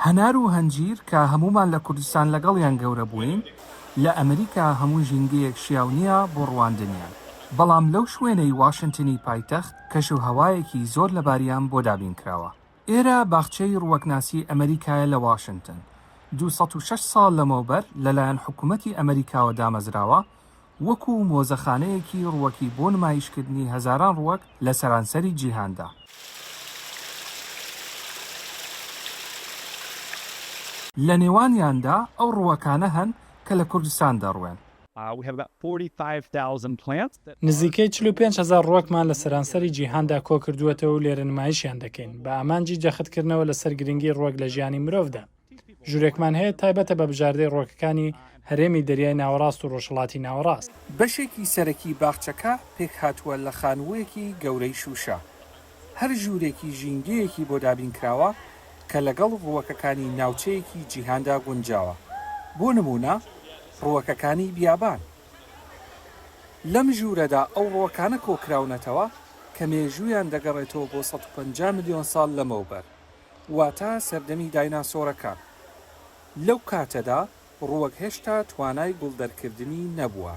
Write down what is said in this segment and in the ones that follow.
هەنار و هەنجیر کە هەموومان لە کوردستان لەگەڵیان گەورە بووین، لە ئەمریکا هەموو ژینگەیەک شیاو نییە بۆ ڕواندنیان، بەڵام لەو شوێنەی واشنتنی پایتەخت کەشوهەوایەکی زۆر لەباریان بۆ دابینکراوە. ئێرە باخچەی ڕووەکناسی ئەمریکایە لە واشنتن، 206 ساڵ لەمەوبەر لەلایەن حکومەتی ئەمریکاوە دامەزراوە، وەکو مۆزەخانەیەکی ڕووەکی بۆ نمایشکردنی هەزاران ڕووەک لە سەرانسەری جیهاندا. لە نێوانیاندا ئەو ڕووەکانە هەن کە لە کوردستان دەڕوێن. نزیکەی 45 هەزار ڕووەکمان لە سەرانسەری جیهاندا کۆکردووەتەوە و لێرە نمایشیان دەکەین، بە ئامانجی جەختکردنەوە لەسەر گرنگی ڕووەک لە ژیانی مرۆڤدا. ژوورێکمان هەیە تایبەتە بە بژاردەی ڕووەکەکانی هەرێمی دەریای ناوەڕاست و ڕۆژهەڵاتی ناوەڕاست. بەشێکی سەرەکی باخچەکە پێکهاتووە لە خانووەیەکی گەورەی شووشە، هەر ژوورێکی ژینگەیەکی بۆ دابینکراوە کە لەگەڵ ڕووەکەکانی ناوچەیەکی جیهاندا گونجاوە، بۆ نموونە ڕووەکەکانی بیابان. لەم ژوورەدا ئەو ڕووەکانە کۆکراونەتەوە کە مێژوویان دەگەڕێتەوە بۆ 150 ملیۆن ساڵ لەمەوبەر، واتە سەردەمی دایناسۆرەکان. لەو کاتەدا ڕووەک هێشتا توانای گوڵ دەرکردنی نەبووە.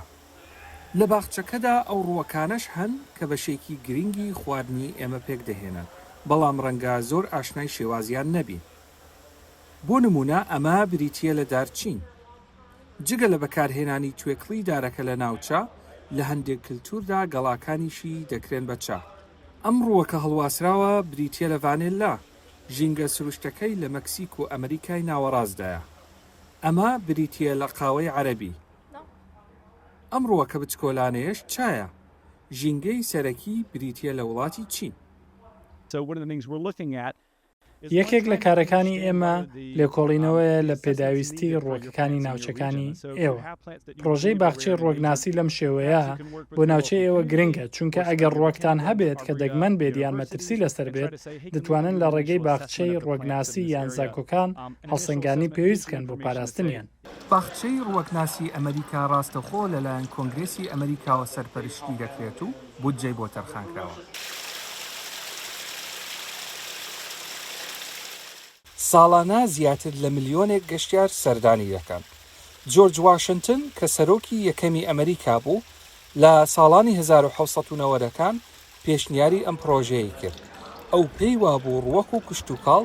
لە باخچەکەدا ئەو ڕووەکانەش هەن کە بەشێکی گرنگی خواردنی ئێمە پێکدەهێنن، بەڵام ڕەنگە زۆر ئاشنای شێوازیان نەبین. بۆ نموونە ئەمە بریتییە لە دارچین. جگە لە بەکارهێنانی توێکڵی دارەکە لە ناوچە، لە هەندێک کلتوردا گەڵاکانیشی دەکرێن بە چا. ئەم ڕووەکە هەڵواسراوە بریتییە لە ڤانێللا، ژینگە سروشتەکەی لە مەکسیک و ئەمریکای ناوەڕاستدایە. ئەمە بریتییە لە قاوەی عەرەبی. ئەم ڕووەکە بچکۆلانەیەش چایە، ژینگەی سەرەکی بریتییە لە وڵاتی چین. یەکێک لە کارەکانی ئێمە لێکۆڵینەوەیە لە پێداویستیی ڕووەکەکانی ناوچەکانی ئێوە. پڕۆژەی باخچەی ڕووەکناسی لەم شێوەیە بۆ ناوچەی ئێوە گرنگە، چونکە ئەگەر ڕووەکتان هەبێت کە دەگمەن بێت یان مەترسی لەسەر بێت، دەتوانن لە ڕێگەی باخچەی ڕووەکناسی یان زانکۆکان هەڵسەنگاندنی پێویست بکەن بۆ پاراستنیان. باخچەی ڕووەکناسی ئەمریکا ڕاستەوخۆ لەلایەن کۆنگرێسی ئەمریکاوە سەرپەرشتی دەکرێت و بودجەی بۆ تەرخانکراوە. ساڵانە زیاتر لە ملیۆنێک گەشتیار سەردانی دەکەن. جۆرج واشنتن کە سەرۆکی یەکەمی ئەمریکا بوو، لە ساڵانی 1790 ەکان پێشنیاری ئەم پڕۆژەیەی کرد. ئەو پێی وابوو ڕووەک و کشتوکاڵ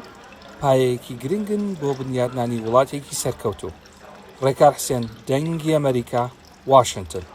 پایەیەکی گرنگن بۆ بنیادنانی وڵاتێکی سەرکەوتوو. ڕێکار حسێن، دەنگی ئەمەریکا، واشنتن.